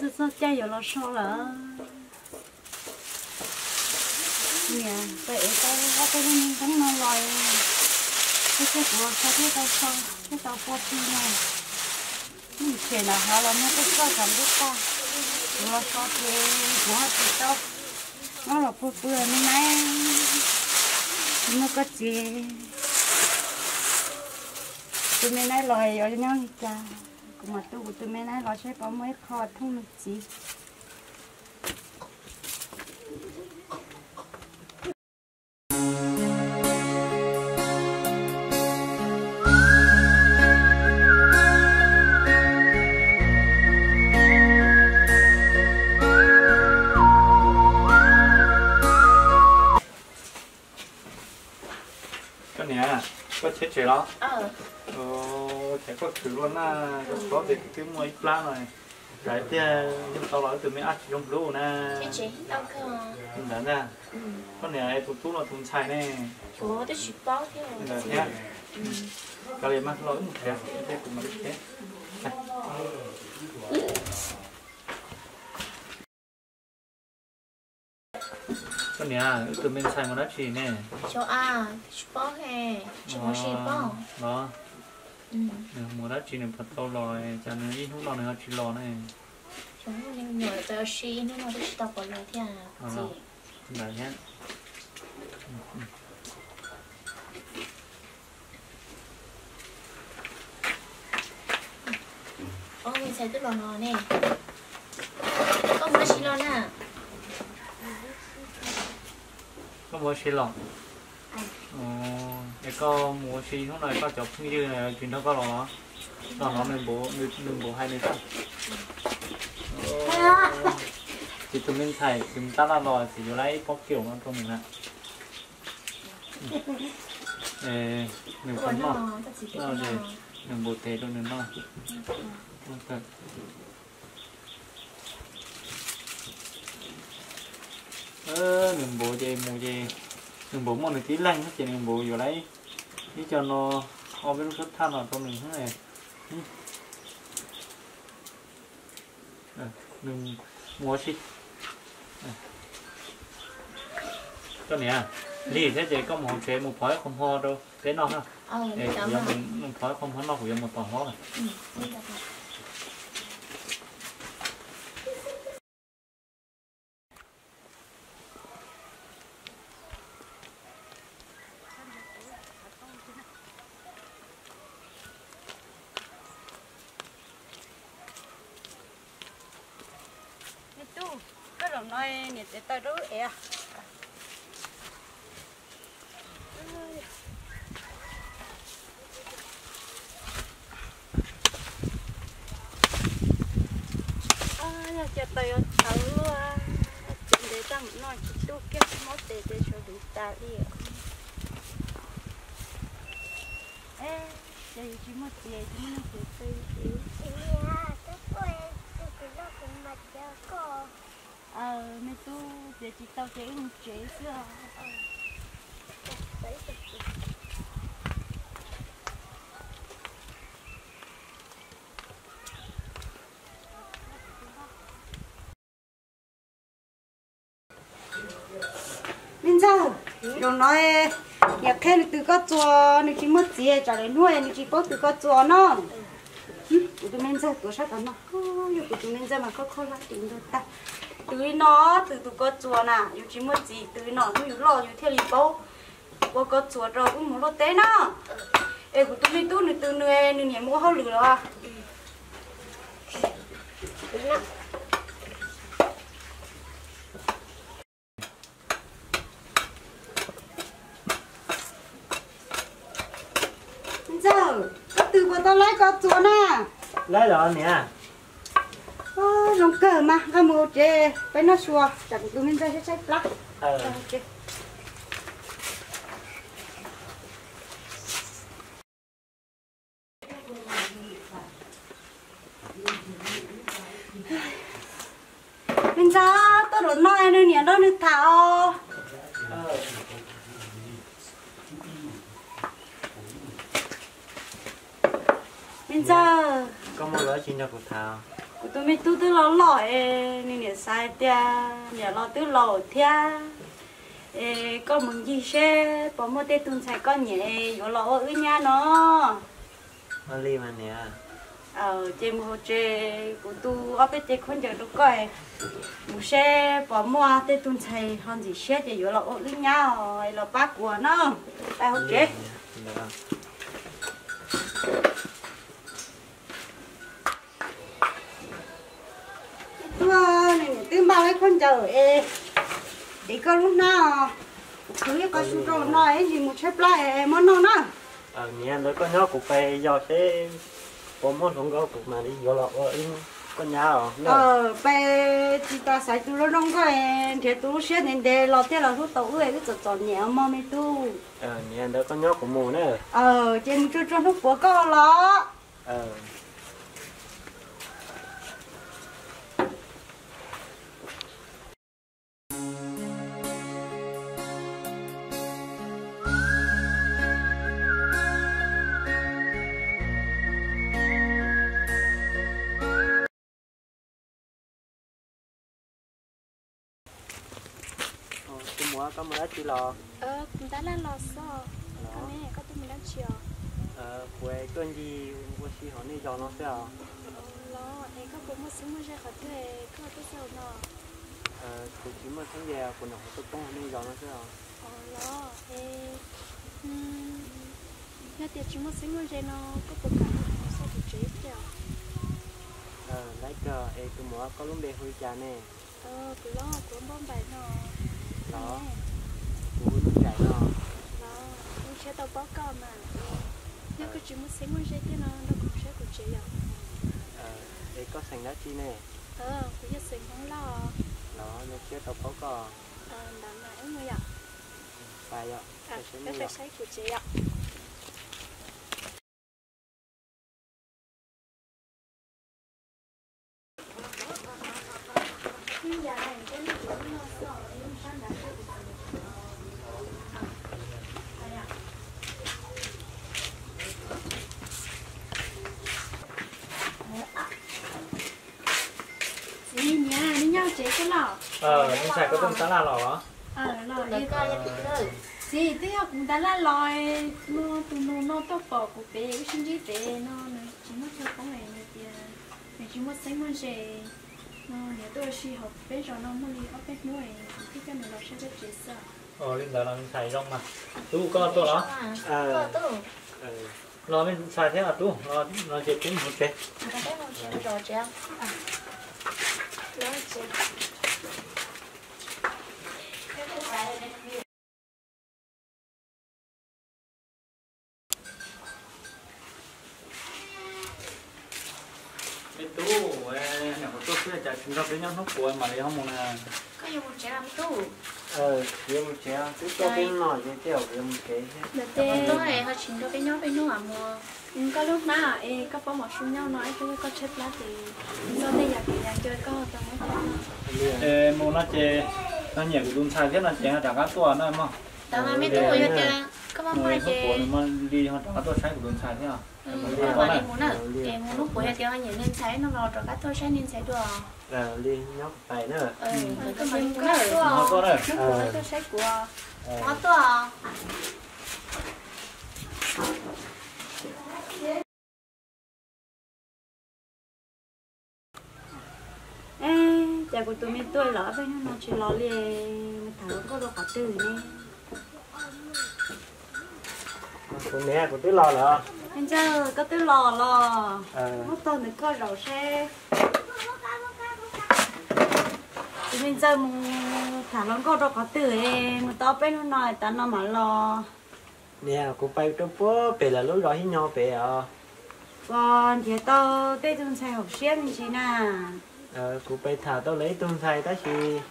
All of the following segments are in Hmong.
Txog caij yuav los so lawm. Niam, tau ev tau ob peb lub niag ntoo no los, thiab kuv los so thiab tau so thiab tau pua pw no. Nws tshem nram hav los muab tuaj txog tom ntuj tag, kuv los so ces kuv ho tsis tau. Nyob los pw pw me naib, tsis muaj koj txiv. Tus me naib los yuav nyob li cas? Kuv mam tu kuv tus me naib los saib puas muaj ib qho thooj nws txiv. Koj niam, koj cheb tsev los? Ces koj khwv luaj na, koj txhob tias kuv twb muaj ib plab no, tsam tiag yug tau los wb tus me ab tsis zoo hlub na. Ntawd ntag. Koj niam, tus tub no tus ntxhais ne? Ntawd thiab. Kav liam mas los wb mus tsev, kuv mam li tsev. Koj niam, wb tus me ntxhais mus dab tsi ne? Xyov, tsis paub he, tsis mus si paub. Los, nws mus dab tsi nws puas tau los, cas nws ib hnub no nws ho tsis los ne? Xyov, nws nyuam txawm si ib hnub no twb tsis tau pom los thiab. Ntawd thiab. Ntxhais twb los no ne. Koj mus ua si los na. Koj mus ua si los? Es koj mus ua si hnub no koj cov phooj ywg tsis nrog koj los los? Los no nws npaum hais nws tag. Txiv tus me ntxhais txiv mus tab laj los txiv yuav lab ib pob kiaum no rau nws na. Nws puas noj? Nws npaum tes rau nws noj. Nws npaum ces mus ces nws npaum muaj nws tib leeg ces nws npaum yuav lab ib co no, ob peb lub suab thaj no rau nws. Nws mus ua si. Koj niam, lig thiab ces koj mus hauv tsev mus phov ib qho hmo rau peb noj na. Es kuv yuav mus phov ib qho hmo noj kuv yuav mus tom hlob lawm. Me tub, koj zaum no niam txiav taws rau wb ev. Yog cov taws yuav txhawv luaj, txiav ntev tag mus no tsis tu kiag mob tes ces sawv hliv tas li. Ces yus tsis muaj txiv, tsis muaj neeg txiv tw. Me tub, txiav tsis tau ces wb mus tsev xwb. Me ntxawg, zaum no niam qhia nws tws koj txuas, nws tsis muaj txiv tsam lawm hnub nws tsis paub tws koj txuas no. Kuv tus me ntxawg tuav sab tom no, yog kuv tus me ntxawg mas koj kho hlab ris ntug tag. Tws li no, tws tus koj txuas na, yus tsis muaj txiv tws li no hnub yus loj yus thiaj li paub. Ua koj txuas rau wb mus luaj teb na. Es kuv tus me tub nws tws nws, nws niam mus ua hauj lwm los. Ntxawg, koj tws puas tau laib koj txuas na? Laib los niam. Zoo kawg mas, nqa mus tsev peb noj sua, tsam kuv tus me ntxawg tshaib tshaib plab. Me ntxawg, tuaj zaum no nws niam nrog nws tham os. Me ntxawg, koj muaj dab tsi nrog kuv tham? Kuv tus me tub twb los loj es nws niam xav hais tias niam los twb laus thiab, es koj mus ncig seb puas muaj tej tug ntxhais koj nyiam yuav los ua wb nyab no. Ua li mas niam. Ces mus hauv tsev, kuv tu ob peb cev khaub ncaws rau koj, mus seb puas muaj tej tug ntxhais ho ntxim siab ces yuav los ua wb nyab los pab kuv na. Pais hauv tsev. Tuaj, nws niam twb npaj lawm khaub ncaws es, es koj lub hnab, kuv ib qho su rau no ib ntsis mus tshaib plab es muab noj na. Niam, ntawd koj nyob kuv pais yos seb puas muaj hluas nkauj kuv mam li yuav los ua koj nyab os. Pais tsis tas xaiv tus zoo zoo nkauj, nrhiav tus lub siab ntev ntev los thiaj los hlub tau wb, wb txom txom nyem mog me tub. Niam, ntawd koj nyob kuv mus na. Ces mus tsuag tsuag hnub puav koj los. Tus muam, koj mus dab tsi los? Kuv ntab laj los xwb. Koj ne, koj twb mus dab tsi os? Kuv tuaj ncig ua si hauv nej zos no xwb os. Los es koj puas muaj xeeb muaj ze qhov twg koj tuaj xwb no? Kuv tsis muaj xeeb ze, kuv nyuam qhuav tuaj poob hauv nej zos no xwb os. Los es yog tias tsis muaj xeeb muaj ze no koj puas kam mus xauj kuv tsev ib pliag? Laiv kawg, es tus muam koj lub npe hu li cas ne? Kuv los kuv npauj npaim no. Los, kuv hu Nuj Nraim no. Los, zoo siab tau paub koj mas. Yog koj tsis muaj xeeb muaj ze thiab no nrog kuv saib kuv tsev yom. Es koj xeem dab tsi ne? Kuv yog xeem Hmoob Lauj. Los, zoo siab tau paub koj. Ntawd mas wb mus yom. Pais yom. Peb pais saib kuv tsev yom. Txiv, niam, nej nyob tsev xwb los? Ntxhais, koj tuaj mus tab laj los los? Txiv, twb yog kuv ntab laj los, muaj tus nus no tuaj pom kuv pem wb sib ntsib pem no, nws tsis muaj chaw poob es nws tias nws tsis muaj xeeb muaj ze no, nws tuaj ua si hauv peb zos no muaj li ob peb hnub es kuv thiaj coj nws los saib peb tsev xwb. Li ntawd los me ntxhais zoo mas. Tub, koj tuaj los? Los me ntxhais thiab tub, los ces peb mus tsev. Me tub, nyuam qhuav tuaj xwb cas tsis nrog peb nyob hnub puav mam li ho mus na. Koj yuav mus tsev los me tub? Yuav mus tsev, twb tuaj peb hnub no ces tej zaum kuv yuav mus tsev thiab. Ntawd ces ho tsis nrog peb nyob peb hnub mus. Koj lub hnab es koj pab mov su nyob no ib pliag koj tshaib plab ces txog tej yam kev yam ncua koj tau muab coj. Es mus no ces, no nyiam kuv tus ntxhais thiab no ces ho rov qab tuaj na mog. Tau mas me tub, yog tias koj maj maj ces hnub puav nws mam li ho rov qab tuaj saib kuv tus ntxhais thiab. Mam li mus na, es mus hnub puav yog tias ho nyiam niag ntxhais no los rov qab tuaj saib niag ntxhais dua. Li nyob kuv pais na. Koj mam li mus na, hnub puav tuaj saib kuv. Ho tuaj. Cas kuv tus me tub los ob peb hnub no tsis los li, mus tham hluas nkauj rau qhov twg ne? Kuv niam, kuv twb los lawm. Me ntxawg, koj twb los los? Muab tog ntawm koj zaum seb. Kuv me ntxawg mus tham hluas nkauj rau qhov twg, mus tau ob peb hnub no tas no mam los. Niam, kuv pais rau puag pem lawv lub zos Hib Nyo pem os. Puas nrhiav tau tej tug ntxhais haum siab me ntsis na? Kuv pais tham tau lawv ib tug ntxhais tab sis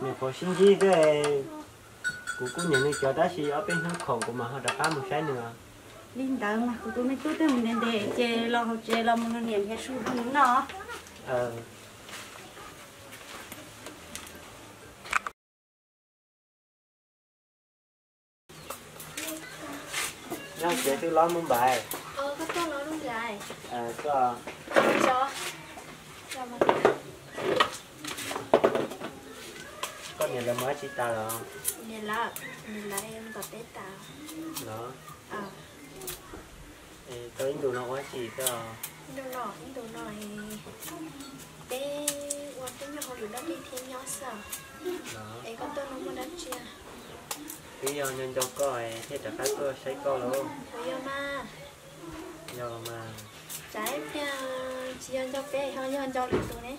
nws nyuam qhuav sib ntsib xwb. Kuv kuj nyiam nws cov tab sis ob peb hnub khoom kuv mam ho rov qab mus saib nws. Li ntawd mas kuv tus me tub twb mus ntev ntev ces los hauv tsev los mus nrog niam nrhiav su rau nws noj. Nyob tsev twb los Nuj Nraim. Koj tuaj los Nuj Nraim. Koj, Koj niam lawv mus dab tsi tas los? Niam lawv, niam lawv mus tom teb tas los? Es tau ib ntus no ua dab tsi koj? Ib ntus no, ib ntus no peb ua peb nyuag hauj lwm dab tsi thiab nyob xwb. Es koj tuaj no muaj dab tsi? Twb yog nco nco koj thiaj rov qab tuaj saib koj lauj. Puas yog mas? Yog mas. Tsam ib pliag tsis yog nco peb, yog nco lwm tus ne.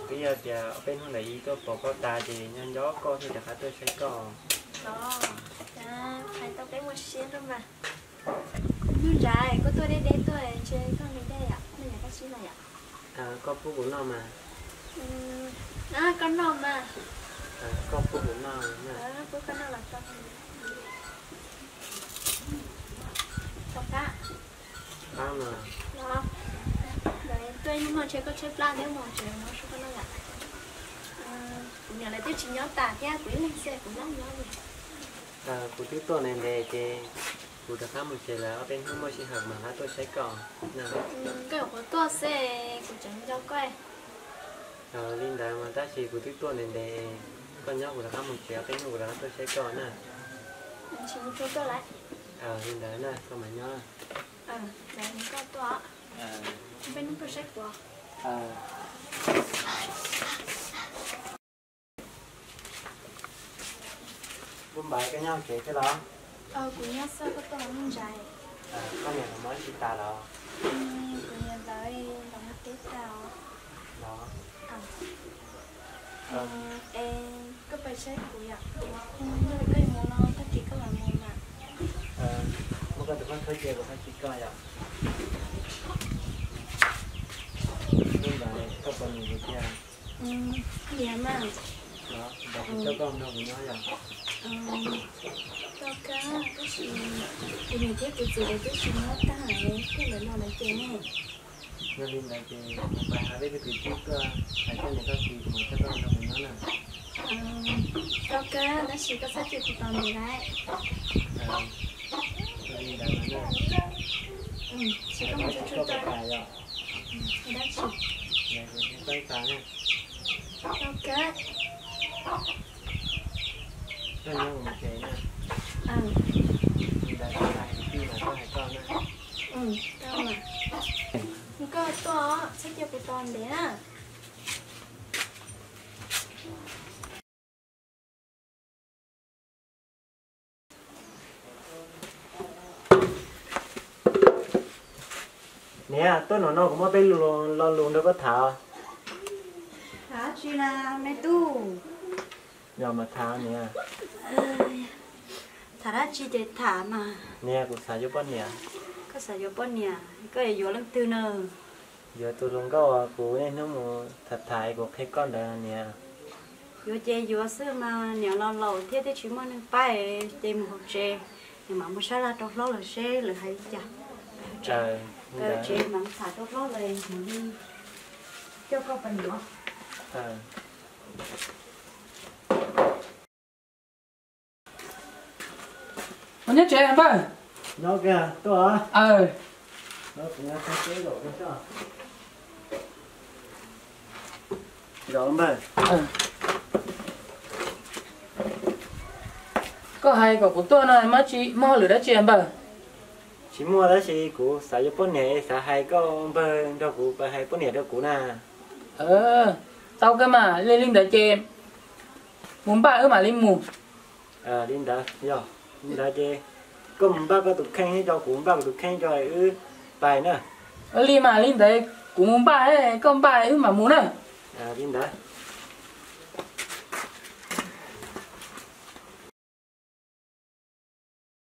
Twb yog tias ob peb hnub ntawd ib tuaj pom koj tas ces nco nco koj thiaj rov qab tuaj saib koj. Los, hais tau peb muaj siab nrog mas. Ntuj ntsam koj tuaj deb deb tuaj ntshe koj me dej yom, me nyuam koj sib los yom. Koj pub kuv noj mas. Koj noj mas. Koj pub kuv noj. Pub koj noj los tau. Tau qab. Qab mas. Los, tuaj ib hnub no ntshe koj tshaib plab thiab mus tsev mus su koj noj yom. Kuv niam lawv twb tsis nyob tas thiab kuv ib leeg xwb kuv nyob nyob li. Kuv twb tuaj ntev ntev ces kuv rov qab mus tsev lawm, ob peb hnub muaj sij hawm mam rov qab tuaj saib koj na. Koj yuav qhuav tuaj xwb kuv tseem nco koj. Li ntawd mas tab sis kuv twb tuaj ntev ntev, koj nyob kuv rov qab mus tsev, ob peb hnub kuv rov qab tuaj saib koj na. Tsis mus tsuag tuaj lawm. Li ntawd na koj mam nyob. Koj tuaj, peb hnub tuaj saib kuv. Npauj Npaiv, koj nyob hauv tsev thiab los? Kuv nyob xwb, koj tuaj los muaj ntsis. Koj niam lawv mus dab tsi tas los? Kuv niam lawv los mus teb tas os. Los? Es koj pais saib kuv yom? Yog li koj yuav mus no tag kis koj mam mus mas. Muab koj tus khaub thuas cia kuv qhab cia koj yom. Npauj Npaiv, koj puas nyiam kuv tiag? Nyiam mas. Los, npauj Npaiv, kuv coj koj nrog kuv nyob yom? Koj kawg, tab sis kuv niam thiab kuv txiv lawv twb tsis nyob tag, koj lawv los lawv ces ne. Yog li ntawd ces kuv pais hais peb cov kwv tij tuaj hais koj niam koj txiv kuv mam coj koj nrog kuv nyob na. Koj kawg, tab sis koj txhob cia kuv tos ntev lawm. Yog li ntawd mas na. Tsis koj mus tsuag tsuag tso. Dab tsi? Koj kawg. Koj nyob mus tsev na. Li ntawd kuv hais kwv tij mas koj hais koj na. Koj tuaj txhob cia kuv tos ntev na. Niam, tuaj nram no kuv muaj peb lo lus nrog koj tham. Tham dab tsi na me tub? Yog mas tham niam. Tham dab tsi ces tham mas. Niam, kuv xav yuav poj niam. Koj xav yuav poj niam, koj yuav leej twg na? Yuav tus hluas nkauj uas kuv niaj hnub mus tham tham kuv qhia koj ntawd niam. Yuav ces yuav xwb mas, niam los laus thiab twb tsis muaj neeg pab, ces mus hauv tsev, niam mam mus sab laj rau hlob lawv seb lawv hais li cas. Tsev mam tham rau hlob lawv mam li coj koj pab niam. Mus nyob tsev npawg. Nyob kiag tuaj. Koj hais kom kuv tuaj no muaj hauj lwm dab tsi npawg? Tsis muaj dab tsi, kuv xav yuav poj niam, xav hais koj npawg nrog kuv pab hais poj niam rau kuv na. Tau kawg mas, li li ntawd ces mus npaj wb mam li mus. Li ntawd yog, li ntawd ces koj mus npaj koj tus kheej tso, kuv npaj kuv tus kheej tso, wb pais na. Li mas li ntawd kuv mus npaj, koj npaj wb mam mus na. Li ntawd.